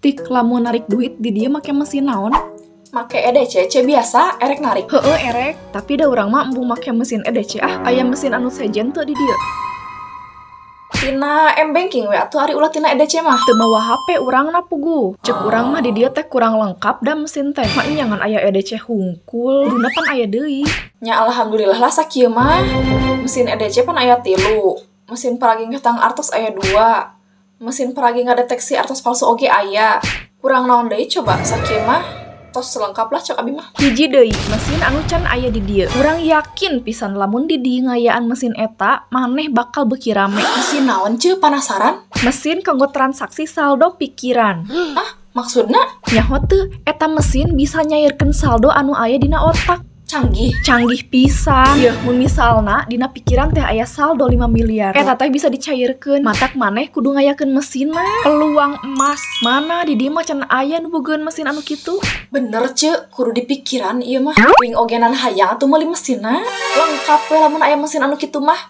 Tik, lamun narik duit di dieu make mesin naon? Make EDC, ce, biasa erek narik? Heeh, erek, tapi da urang mah embung make mesin EDC ah. Aya mesin anu sejen teu di dieu? Tina m-banking we atuh, ari ulah tina EDC mah. Teu mawa HP urangna puguh. Cek urang mah di dieu teh kurang lengkap da mesin teh. Maenya ngan aya EDC hungkul. Kuduna pan aya deui. Nya alhamdulillah lah sakieu mah. Mesin EDC pan aya tilu. Mesin paragi ngetang artos aya dua. Mesin paragi ngadeteksi artos palsu oge aya. Kurang naon deui coba? Sakieu mah tos lengkap lah cek abi mah. Hiji deui mesin anu can aya di dieu. Urang yakin pisan lamun di dieu ngayaan mesin eta, maneh bakal beuki rame. Mesin naon, ce? Panasaran. Mesin kanggo transaksi saldo pikiran. Ah, maksudna? Nyaho teu, eta mesin bisa nyairkeun saldo anu aya dina otak. Canggih? Canggih pisan. Yeuh, mun misalna dina pikiran teh aya saldo 5 miliar. Eta teh bisa dicairkeun. Matak maneh kudu ngayakeun mesinna. Peluang emas. Mana di dieu mah can aya nu bogaeun mesin anu kitu. Bener, ce, kudu dipikiran ieu mah. Uing ogenan hayang atuh meuli mesinna. Lengkap we lamun aya mesin anu kitu mah.